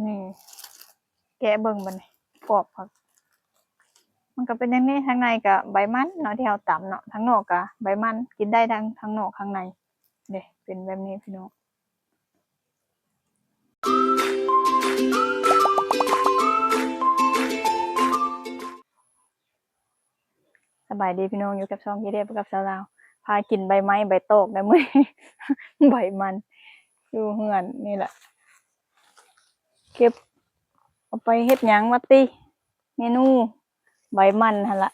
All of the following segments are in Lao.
ນີ້ ແກະເບິ່ງບັດນີ້ ປອກຜັກ ມັນກໍເປັນຢ່າງນີ້. ທາງໃນກໍໃບມັນເນາະ ທີ່ເຮົາຕຳເນາະ, ທາງນອກກໍໃບມັນ ກິນໄດ້ທັງທາງນອກທາງໃນເດ້ ເປັນແບບນີ້ພີ່ນ້ອງ. ສະບາຍດີພີ່ນ້ອງ, ຢູ່ກັບຊ່ອງເຈເດບກັບສາວລາວ ພາກິນໃບໄມ້ໃບຕອກໄດ້ມື້ນີ້ ໃບມັນ ຢູ່ເຮືອນນີ້ແຫຼະ ເກັບເອົາໄປເຮັດຫຍັງວະຕິ ເມນູໃບມັນຫັ້ນລະ.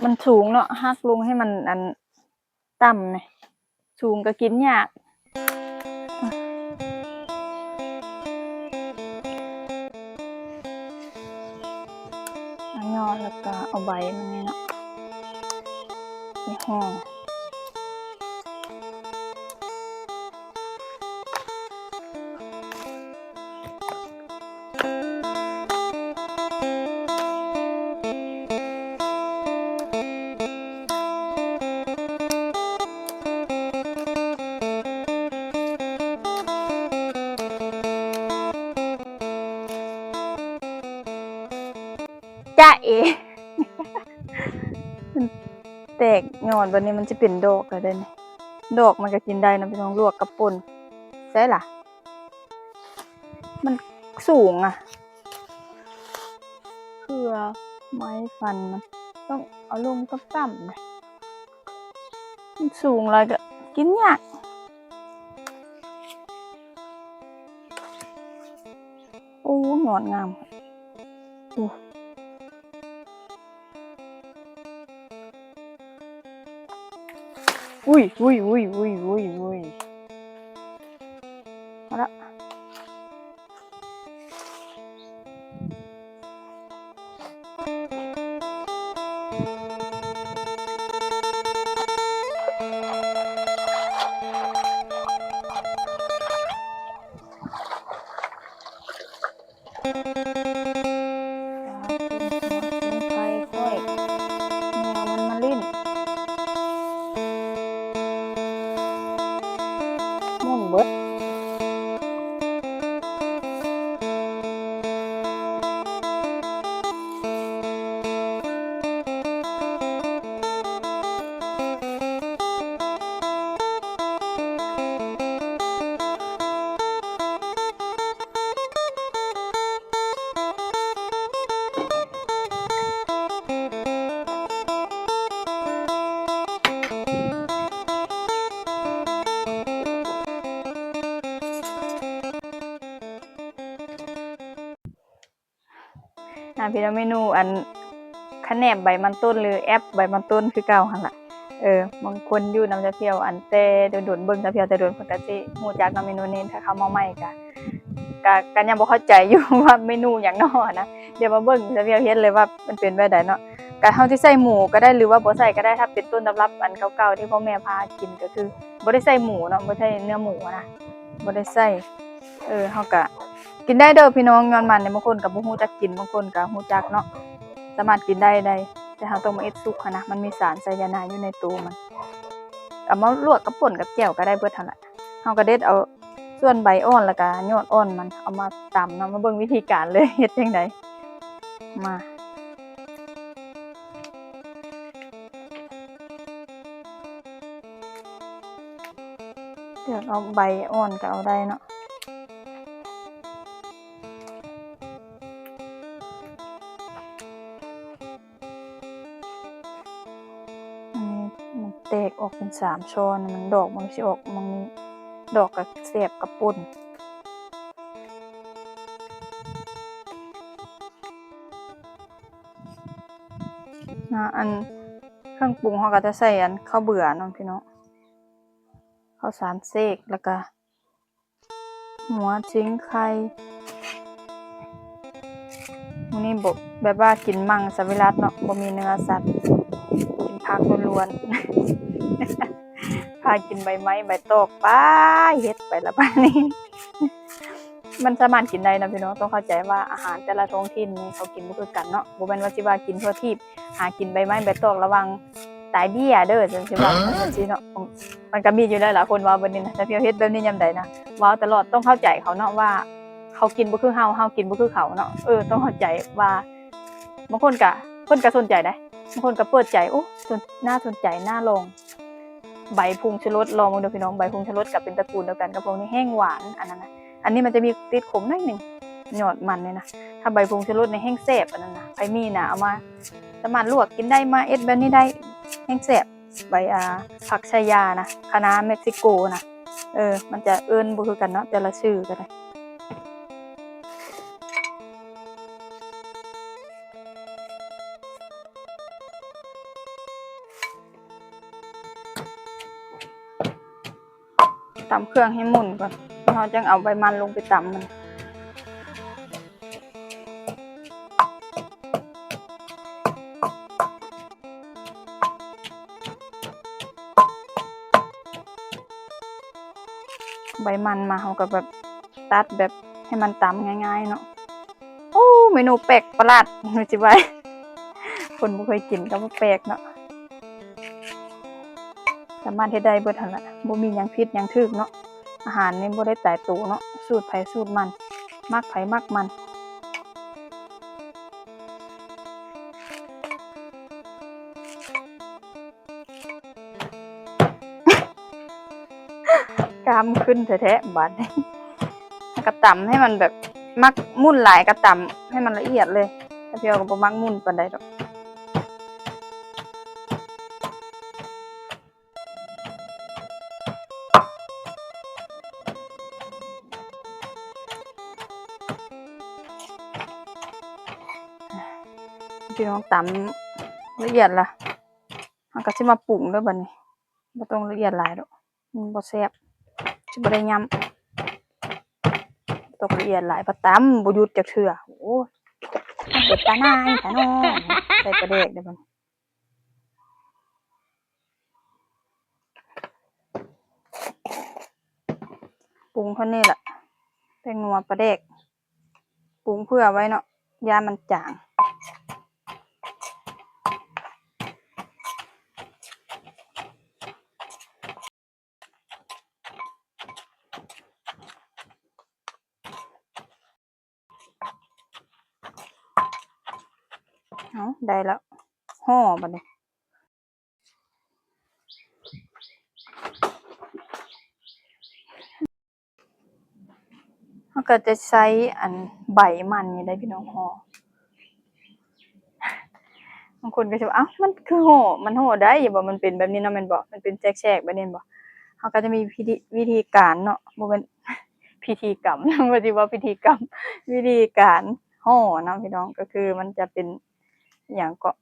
ມັນສູງເນາະ ຫັກລົງໃຫ້ມັນອັນ ຕ່ຳນີ້ ສູງກໍກິນຍາກ. ເອົາຫຍໍ້ ແລ້ວກໍເອົາໃບມັນນີ້ເນາະ ໄປຫໍ່. ຈ໊ະເອ ແຕກຍອດບັດນີ້ ມັນຊິເປັນດອກແລ້ວເດ້ນີ້. ດອກມັນກໍກິນໄດ້ນະພີ່ນ້ອງ ລວກກັບປົ່ນ. ໃສລະ? ມັນສູງອະ ເຄືອໄມ້ຟັນມັນ ຕ້ອງເອົາລົງຕ່ຳໆ ມັນສູງຫຼາຍກໍກິນຍາກ. ໂອ້ ຍອດງາມ ໂອ້. ອຸ້ຍ ອຸ້ຍ ອຸ້ຍ ອຸ້ຍ ອຸ້ຍ ອຸ້ຍ ເອົາລະ. ໝຸ່ນເບິດ. ອ່າ ພີ່ນ້ອງ ເມນູອັນຂະແໜບໃບມັນຕົ້ນ ຫຼື ແອັບໃບມັນຕົ້ນຄືເກົ່າຫັ້ນລະ. ເອີ ບາງຄົນຢູ່ນຳສາວພຽວ ອັນແຕ່ດົນໆ ເບິ່ງສາວພຽວແຕ່ດົນ ເພິ່ນກະຊິຮູ້ຈັກເນາະເມນູນີ້. ຖ້າເຂົ້າມາໃໝ່ກະ ກະ ກະຍັງບໍ່ເຂົ້າໃຈຢູ່ວ່າເມນູຫຍັງເນາະນະ. ດຽວມາເບິ່ງສາວພຽວເຮັດເລີຍວ່າມັນເປັນແບບໃດເນາະ. ກະເຮົາຊິໃສ່ໝູກະໄດ້ ຫຼືວ່າບໍ່ໃສ່ກະໄດ້. ຖ້າເປັນຕົ້ນຕຳລັບອັນເກົ່າໆ ທີ່ພໍ່ແມ່ພາກິນກະຄືບໍ່ໄດ້ໃສ່ໝູເນາະ ບໍ່ໃສ່ເນື້ອໝູຫັ້ນນະ ບໍ່ໄດ້ໃສ່. ເອີ ເຮົາກະ ກິນໄດ້ເດີພີ່ນ້ອງ ຍອດມັນນີ້ ບາງຄົນກໍບໍ່ຮູ້ຈັກກິນ ບາງຄົນກໍຮູ້ຈັກເນາະ ສາມາດກິນໄດ້ໃດ໋ ແຕ່ເຮົາຕ້ອງມາເຮັດສຸກຫັ້ນນະ ມັນມີສານໄຊຍາໄນຢູ່ໃນໂຕມັນ. ເອົາມາລວກກັບປົ່ນກັບແຈ່ວກໍໄດ້ເບິດຫັ້ນລະ. ເຮົາກໍເດັດເອົາສ່ວນໃບອ່ອນ ແລ້ວກໍຍອດອ່ອນມັນ ເອົາມາຕຳເນາະ. ມາເບິ່ງວິທີການເລີຍ ເຮັດຈັ່ງໃດ ມາ. ເລືອກເອົາໃບອ່ອນກໍເອົາໄດ້ເນາະ. ອັນນີ້ມັນແຕກອອກເປັນສາມຊ່ອນ ມັນ ດອກມັນຊິອອກໝ່ອງນີ້ ດອກກໍແຊບກັບປົ່ນ. ນະ ອັນເຄື່ອງປຸງເຮົາກໍຈະໃສ່ອັນເຂົ້າເບືອເນາະພີ່ນ້ອງ ເຂົ້າສານເສກ ແລ້ວກໍຫົວຊິງໄຄ. ມື້ນີ້ບໍ່ ແບບວ່າກິນມັງສະວິລັດເນາະ ບໍ່ມີເນື້ອສັດ ກິນຜັກລ້ວນໆ ພາກິນໃບໄມ້ໃບຕອກໄປ ເຮັດໄປລະບາດນີ້. ມັນສາມາດກິນໄດ້ນະພີ່ນ້ອງ ຕ້ອງເຂົ້າໃຈວ່າອາຫານແຕ່ລະທ້ອງຖິ່ນນີ້ເຂົາກິນບໍ່ຄືກັນເນາະ ບໍ່ແມ່ນວ່າຊິວ່າກິນທົ່ວທີບ ຫາກິນໃບໄມ້ໃບຕອກລະຫວ່າງຕາຍເບ້ຍເດີ ຈັ່ງຊີ້ວ່າ ຈັ່ງຊີ້ເນາະ. ມັນກໍມີຢູ່ແລ້ວລະຄົນເວົ້າແບບນີ້ນະ ແຕ່ພຽວເຮັດແບບນີ້ຍາມໃດນະ ເວົ້າຕະຫຼອດ ຕ້ອງເຂົ້າໃຈເຂົາເນາະວ່າ ເຂົາກິນບໍ່ຄືເຮົາ ເຮົາກິນບໍ່ຄືເຂົາເນາະ. ເອີ ຕ້ອງເຂົ້າໃຈວ່າ ບາງຄົນກະ ເພິ່ນກະສົນໃຈໄດ໋ ບາງຄົນກະເປີດໃຈ ໂອ້ ສົນ ໜ້າສົນໃຈ ໜ້າລອງ. ໃບຜົງຊູລົດ ລອງເບິ່ງເດີພີ່ນ້ອງ. ໃບຜົງຊູລົດກະເປັນຕະກູນດຽວກັນກັບພວກນີ້ ແຮງຫວານອັນນັ້ນນະ. ອັນນີ້ມັນຈະມີຕິດຂົມໜ້ອຍໜຶ່ງ ຍອດມັນນີ້ນະ. ຖ້າໃບຜົງຊູລົດນີ້ແຮງແຊບອັນນັ້ນນະ. ໃຜມີນະ ເອົາມາ ສາມາດລວກກິນໄດ້ ມາເຮັດແບບນີ້ໄດ້ ແຮງແຊບ. ໃບ ອ່າ ຜັກຊາຍານະ ຄະນ້າເມັກຊິໂກນະ. ເອີ ມັນຈະເອີ້ນບໍ່ຄືກັນເນາະ ແຕ່ລະຊື່ກະໄດ້. ຕຳເຄື່ອງໃຫ້ໝຸ່ນກ່ອນ ເຮົາຈັ່ງເອົາໃບມັນລົງໄປຕຳມັນ. ໃບມັນມາ ເຮົາກະແບບ ຕັດແບບໃຫ້ມັນຕຳງ່າຍໆເນາະ. ໂອ້ ເມນູແປກປະຫຼາດ ໜູຊິວ່າ ຄົນບໍ່ເຄີຍກິນກະບໍ່ແປກເນາະ. ສາມາດເຮັດໄດ້ເບິດຫັ້ນລະ ບໍ່ມີຫຍັງຜິດຫຍັງຖືກເນາະ. ອາຫານນີ້ບໍ່ໄດ້ຕາຍໂຕເນາະ ສູດໃຜສູດມັນ ມັກໃຜມັກມັນ. ກ້າມຂຶ້ນແທ້ໆບາດນີ້. ກະຕຳໃຫ້ມັນແບບ ມັກໝຸ່ນຫຼາຍກະຕຳໃຫ້ມັນລະອຽດເລີຍ. ກະພຽວກະບໍ່ມັກໝຸ່ນປານໃດດອກ. ພີ່ນ້ອງ ຕຳລະອຽດລະ ເຮົາກະຊິມາປຸງເດີບາດນີ້. ບໍ່ຕ້ອງລະອຽດຫຼາຍດອກ ມັນບໍ່ແຊບ ຊິບໍ່ໄດ້ຫຍ້ຳ. ຕົກລະອຽດຫຼາຍ ພະຕຳບໍ່ຢຸດຈັກເທື່ອ. ໂອ້ຍ ມັນເປັນຕາໜ່າຍແທ້ເນາະ. ໃສ່ປາແດກເດີບາດນີ້ ປຸງເທົ່ານີ້ລະ ແປ້ງນົວ ປາແດກ ປຸງເພື່ອໄວ້ເນາະ ຢ້ານມັນຈາງ. ເອົາ ໄດ້ແລ້ວ ຫໍ່ບາດນີ້. ເຮົາກະຈະໃຊ້ອັນໃບມັນນີ້ໄດ໋ພີ່ນ້ອງຫໍ່. ບາງຄົນກະຊິວ່າ ເອົ້າ ມັນຄືຫໍ່ ມັນຫໍ່ໄດ້ຢູ່ບໍ່ ມັນເປັນແບບນີ້ເນາະ ແມ່ນບໍ່ ມັນເປັນແສກໆແບບນີ້ແມ່ນບໍ່. ເຮົາກະຈະມີພິທີ ວິທີການເນາະ ບໍ່ແມ່ນພິທີກຳ ວ່າຊິເວົ້າພິທີກຳ ວິທີການຫໍ່ເນາະພີ່ນ້ອງ. ກະຄືມັນຈະເປັນ ອີ່ຫຍັງເກາະ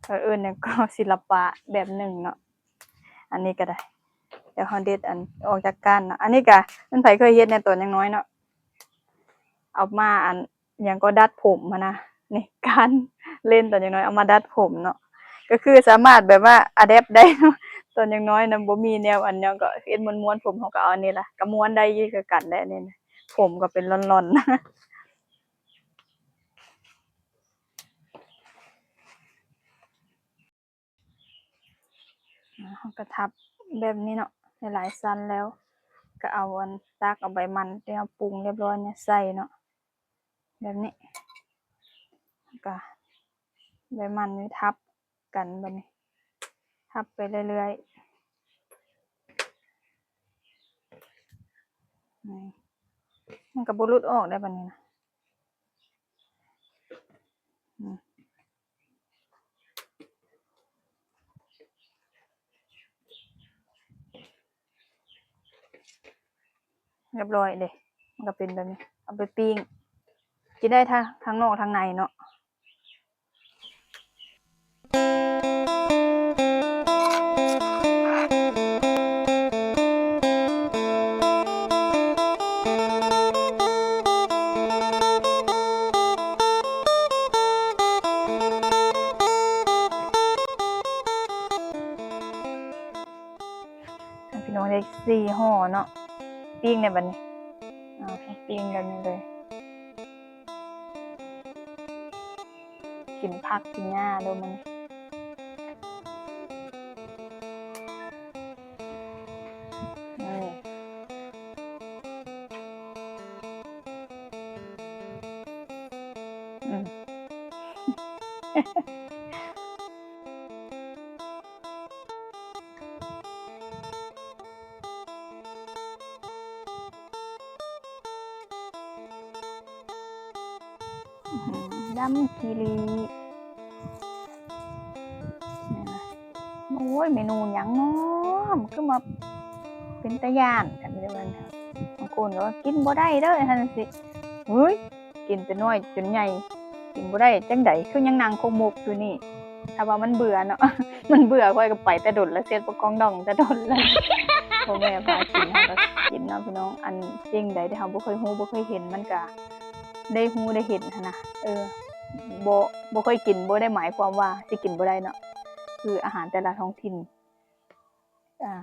ເອີ ເອີ້ນຫຍັງເກາະ ສິລະປະແບບໜຶ່ງເນາະ. ອັນນີ້ກະໄດ້ ດຽວເຮົາເດັດອັນອອກຈາກກ້ານເນາະ. ອັນນີ້ກະ ເປັນໃຜເຄີຍເຮັດແດ່ຕອນຍັງນ້ອຍເນາະ ເອົາມາອັນ ຫຍັງກໍດັດຜົມຫັ້ນນະ. ນີ້ ການເຫຼັ້ນຕອນຍັງນ້ອຍ ເອົາມາດັດຜົມເນາະ ກະຄືສາມາດແບບວ່າອາແດັບໄດ້ເນາະ. ຕອນຍັງນ້ອຍນະ ບໍ່ມີແນວອັນຫຍັງກໍເຮັດມ້ວນໆຜົມ ເຮົາກະເອົາອັນນີ້ລະ ກະມ້ວນໄດ້ຄືກັນແຫຼະ. ນີ້ນະ ຜົມກະເປັນລ່ອນໆ. ເຮົາກະທັບແບບນີ້ເນາະ ຫຼາຍໆຊັ້ນແລ້ວ ກະເອົາອັນ ຕັກເອົາໃບມັນທີ່ເຮົາປຸງຮຽບຮ້ອຍນີ້ໃສ່ເນາະ ແບບນີ້ ກະໃບມັນນີ້ທັບກັນບາດນີ້ ທັບໄປເລື້ອຍໆ ນີ້ ມັນກະບໍ່ຫຼຸດອອກໄດ໋ບາດນີ້ນະ. ອືມ ຮຽບຮ້ອຍເດ້ ມັນກະເປັນແບບນີ້ ເອົາໄປປີ້ງ ກິນໄດ້ທັງ ທັງນອກທັງໃນເນາະ. ພີ່ນ້ອງ ໄດ້ສີ່ຫໍ່ເນາະ ປີ້ງແດ່ບາດນີ້ ອ່າ ປີ້ງແບບນີ້ເລີຍ ກິນຜັກກິນຫຍ້າໂລດມື້ນີ້ ນີ້. ອືມ ດຳຂີ້ຫຼີ້ ນີ້ນະ. ໂອ້ຍ ເມນູຫຍັງເນາະ ມັນຄືມາເປັນຕາຢ້ານ ບາງຄົນກໍວ່າ ກິນບໍ່ໄດ້ເດີ ຊັ້ນຊິ. ເຮີ້ຍ ກິນແຕ່ນ້ອຍຈົນໃຫຍ່ ກິນບໍ່ໄດ້ຈັ່ງໃດ ຄືຍັງນັ່ງຄົກມົກຢູ່ນີ້. ຖ້າວ່າມັນເບື່ອເນາະ ມັນເບື່ອ ຂ້ອຍກໍໄປແຕ່ດົນລະ ເຊັດປະກອງດອງແຕ່ດົນລະ. ພໍ່ແມ່ພາກິນ ເຮົາກໍກິນເນາະພີ່ນ້ອງ. ອັນສິ່ງໃດທີ່ເຮົາບໍ່ເຄີຍຮູ້ ບໍ່ເຄີຍເຫັນ ມັນກໍໄດ້ຮູ້ໄດ້ເຫັນຫັ້ນນະ. ເອີ ບໍ່ ບໍ່ເຄີຍກິນ ບໍ່ໄດ້ໝາຍຄວາມວ່າຊິກິນບໍ່ໄດ້ເນາະ ຄືອາຫານແຕ່ລະທ້ອງຖິ່ນ. ອ່າ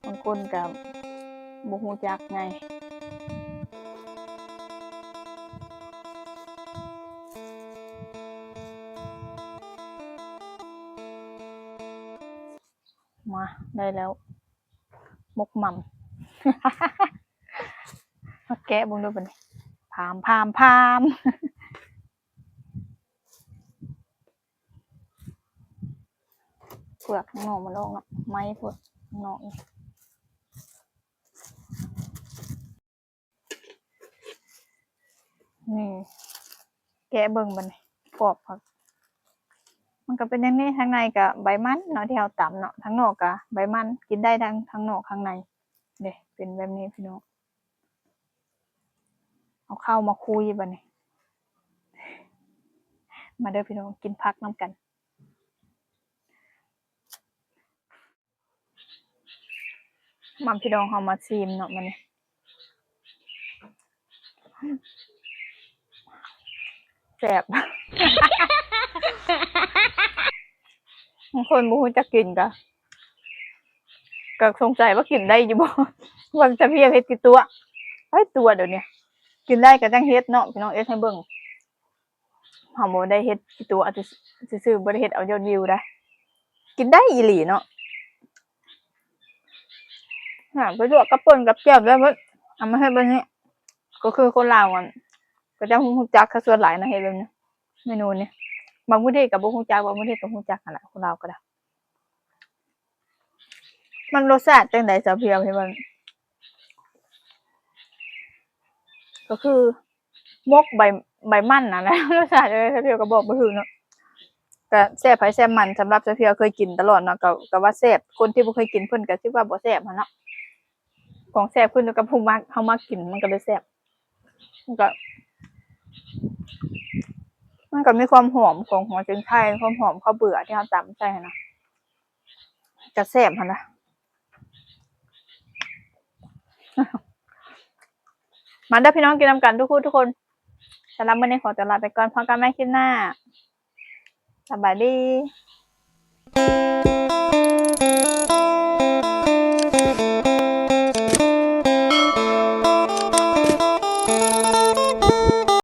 ບາງຄົນກໍບໍ່ຮູ້ຈັກໄງ. ມາ ໄດ້ແລ້ວ ໝົກໝ່ຳ ມາແກະເບິ່ງດູບັດນີ້ ພາມ ພາມ ພາມ. ເປືອກຂ້າງນອກມັນອອກເນາະ ໄໝໂພດ ຂ້າງນອກນີ້. ນີ້ ແກະເບິ່ງບັດນີ້ ກອບຄັກ. ມັນກໍເປັນຢ່າງນີ້ ທາງໃນກໍໃບມັນເນາະ ທີ່ເຮົາຕຳເນາະ ທາງນອກກໍໃບມັນ ກິນໄດ້ທັງທາງນອກທາງໃນເດ້. ເປັນແບບນີ້ພີ່ນ້ອງ ເອົາເຂົ້າມາຄຸຍບັດນີ້. ມາເດີພີ່ນ້ອງ ກິນຜັກນຳກັນ. ມາພີ່ນ້ອງ ເຮົາມາຊີມເນາະ ມື້ນີ້ ແຊບ. ບາງຄົນບໍ່ຮູ້ຈັກກິນກະ ກະສົງໄສວ່າກິນໄດ້ຢູ່ບໍ່ ວ່າຈະພຽບເຮັດກິຕົວະ ໃຜຕົວະດຽວນີ້. ກິນໄດ້ກະຈັ່ງເຮັດເນາະ ພີ່ນ້ອງ ເຮັດໃຫ້ເບິ່ງ. ເຮົາບໍ່ໄດ້ເຮັດກິຕົວະຊື່ໆ ບໍ່ໄດ້ເຮັດເອົາຍອດວິວໃດ ກິນໄດ້ອີ່ຫຼີເນາະ. ຫາໄປລວກກັບປົ່ນກັບແຈ່ວໄດ້ເບິດ ເອົາມາເຮັດແບບນີ້ ກໍຄືຄົນລາວຫັ້ນ ເຂົາເຈົ້າຮູ້ຈັກຊະສ່ວນຫຼາຍນະ ເຮັດແບບນີ້ ເມນູນີ້. ບາງພື້ນທີ່ກໍບໍ່ຮູ້ຈັກ ບາງພື້ນທີ່ກໍຮູ້ຈັກຫັ້ນລະ ຄົນລາວກໍໄດ້. ມັນລົດຊາດຈັ່ງໃດ ສາວພຽວ ທີ່ມັນ ກໍຄືໝົກໃບ ໃບມັນຫັ້ນແຫຼະ ລົດຊາດເອີຍ ສາວພຽວກໍບອກບໍ່ຖືກເນາະ. ກະແຊບໃຜແຊບມັນ ສຳລັບສາວພຽວເຄີຍກິນຕະຫຼອດເນາະ ກະ ກະວ່າແຊບ. ຄົນທີ່ບໍ່ເຄີຍກິນເພິ່ນກະຊິວ່າບໍ່ແຊບຫັ້ນເນາະ. ຂອງແຊບຂຶ້ນຢູ່ກັບຜູ້ມັກ ເຮົາມັກກິນມັນກໍເລີຍແຊບ. ມັນກໍ ມັນກໍມີຄວາມຫອມຂອງຫົວເຊງໄຄ ຄວາມຫອມເຂົ້າເບືອທີ່ເຮົາຕຳໃສ່ຫັ້ນນະ ກະແຊບຫັ້ນນະ. ມາເດີພີ່ນ້ອງ ກິນນຳກັນທຸກຜູ້ທຸກຄົນ. ສຳລັບມື້ນີ້ຂໍຕົວລາໄປກ່ອນ ພໍ້ກັນໃໝ່ຄລິບໜ້າ. ສະບາຍດີ.